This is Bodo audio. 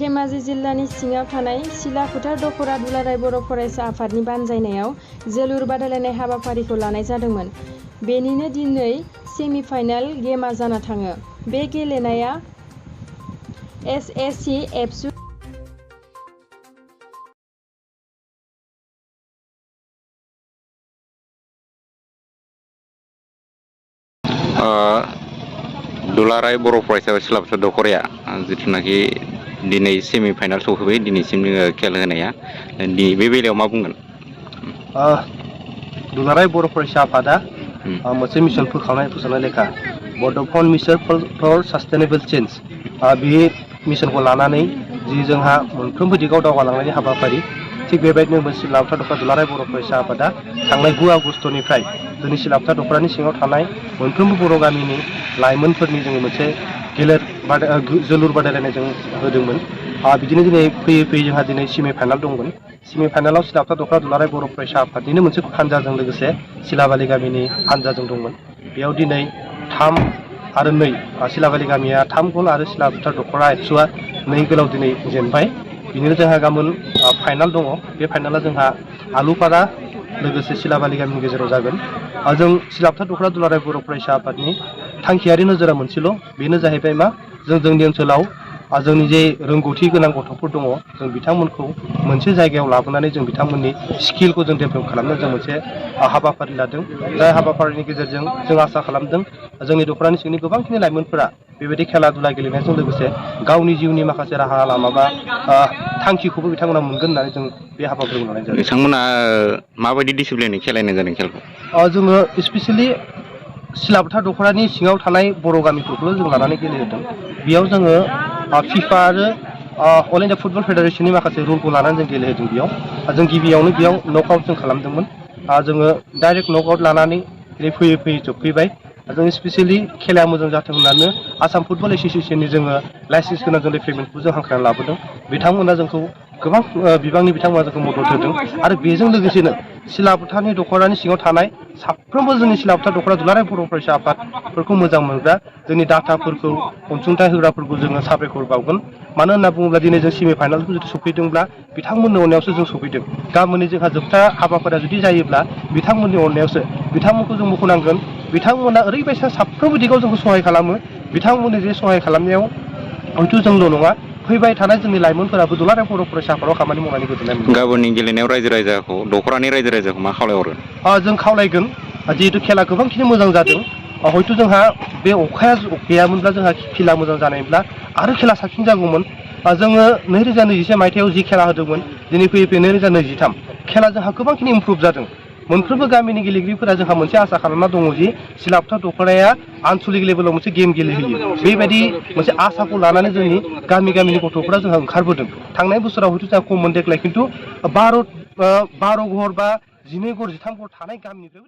धेमाजि जिल्लानि सिङाव थानाय सिला फोथार दख'रा दुलाराय बर' फरायसा आफादनि बानजायनायाव जोलुर बादायलायनाय हाबाफारिखौ लानाय जादोंमोन। बेनिनो दिनै सेमि-फाइनाल गेमआ जाना थाङो। बे गेलेनाया एस.एस.सि. एबसु दुलाराय बर' फरायसा सिला फोथार दख'राया जिथुनाखि दिनै सेमि-फाइनाल सौफैबाय दिनैसिम जोङो खेला होनाया बे बेलायाव मा बुंगोन? दुलाराय बर' फरायसा आफादा मोनसे मिशन फोसावनाय लेखा बड'फन मिशन फर सास्टेनेबल चेन्ज बे मिशनखौ लानानै जि जोंहा मोनफ्रोमबो दिगाव दावगालांनायनि हाबाफारि थिग बेबायदिनो सिला फोथार दख'रा दुलाराय बर' फरायसा आफादा थांनाय 9 आगस्टनिफ्राय जोंनि सिला फोथार दख'रानि सिङाव थानाय मोनफ्रोमबो बर' गामिनि लाइमोनफोरनि जोङो मोनसे जोलुर बादायलायनाय जों होदोंमोन। बिदिनो दिनै फैयै फैयै जोंहा दिनै सेमि-फाइनाल दंमोन। सेमि-फाइनालाव सिला फोथार दख'रा दुलाराय बर' फरायसा आफादनिनो मोनसे हानजाजों लोगोसे सिलाबालि गामिनि हानजाजों दंमोन। बेयाव दिनै 3 आरो 2 सिलाबालि गामिया 3 गल आरो सिला फोथार दख'रा एबसुआ 2 गोलाव दिनै जेनबाय। बिदिनो जोंहा गाबोन फाइनाल दङ। बे फाइनाला जोंहा आलुपारा लोगोसे सिलाबालि गामिनि गेजेराव जागोन। जों सिला फोथार दख'रा दुलाराय बर' फरायसा आफादनि थांखियारि नोजोरा मोनसेल', बेनो जाहैबाय मा जोंनि ओनसोलाव जोंनि जे रोंगौथि गोनां गथ'फोर दङ जों बिथांमोनखौ मोनसे जायगायाव लाबोनानै जों बिथांमोननि स्किलखौ जों डेभेलप खालामनो जों मोनसे हाबाफारि लादों। जाय हाबाफारिनि गेजेरजों जों आसा खालामदों जोंनि दख'रानि सिंनि गोबांखिनि लाइमोनफोरा बेबायदि खेला दुला गेलेनायजों लोगोसे गावनि जिउनि माखासे राहा लामा बा थांखिखौबो बिथांमोना मोनगोन होननानै जों बे हाबाफारिखौ लानाय जादों। बिथांमोना माबायदि डिसिप्लिनै खेलायनाय जादों खेलखौ? जोङो स्पेसियेलि सिला फोथार दख'रानि सिङाव थानाय बर' गामिफोरखौल' जों लानानै गेलेहोदों। बेयाव जोङो फिफा आरो अल इन्डिया फुटबल फेडारेसननि माखासे रुलखौ लानानै जों गेलेहोदों। जों गिबियावनो बेयाव नकआउट जों खालामदोंमोन। जोङो डाइरेक्ट नकआउट लानानै फैयै फैयै जोबफैबाय। जों स्पेसियेलि खेलाया मोजां जाथों होननानै आसाम फुटबल एस'सियेसननि जोङो लाइसेन्स गोनां जों रिफ्रेमेन्टखौ जों हांख्रायनानै लाबोदों। बिथांमोना जोंखौ गोबां बिबांनि बिथांमोना जोंखौ मदद होदों आरो बेजों लोगोसेनो सिला फोथारनि दख'रानि सिङाव थानाय साफ्रोमबो जोंनि सिला फोथार दख'रा दुलाराय बर' फरायसा आफादफोरखौ मोजां मोनग्रा जोंनि डाटाफोरखौ अनसुंथाइ होग्राफोरखौ जोङो साबायखर बावगोन। मानो होनना बुङोब्ला दिनै जों सेमि-फाइनालखौ जुदि सफैदोंब्ला बिथांमोननि अननायावसो जों सफैदों। गाबोननि जोंहा जोबथा हाबाफारिया जुदि जायोब्ला बिथांमोननि अननायावसो। बिथांमोनखौ जों मख'नांगोन बिथांमोना ओरैबायसा साफ्रोमबो दिगाव जोंखौ सहाय खालामो। बिथांमोननि जे सहाय खालामनायाव हयथ' जोंल' नङा फैबाय थानाय जोंनि लाइमोनफोराबो दुलाराय बर' फरायसा आफादाव खामानि मावनानै गोजोननाय मोनगोन। गाबोननि गेलेनायाव रायजो राजाखौ दख'रानि रायजो राजाखौ मा खावलायहरो? जों खावलायगोन जिहेतु खेला गोबांखिनि मोजां जादों। हयथ' जोंहा बे अखाया गैयामोनब्ला जोंहा खेला मोजां जानायब्ला आरो खेला साबसिन जागौमोन। जोङो 2021 मायथाइयाव जि खेला होदोंमोन दिनै फैयै 2023 खेला जोंहा गोबांखिनि इमप्रुभ जादों। मोनफ्रोमबो गामिनि गेलेगिरिफोरा जोंहा मोनसे आसा खालामना दङ जि सिला फोथार दख'राया आनसलिक लेभेलाव मोनसे गेम गेलेहैयो। बेबायदि मोनसे आसाखौ लानानै जोंनि गामिनि गथ'फोरा जोंहा ओंखारबोदों। थांनाय बोसोराव हयथ' जोंहा खममोन देग्लाय खिन्थु 12 घर बा 12 घर 13 घर थानाय गामिनिफ्रायबो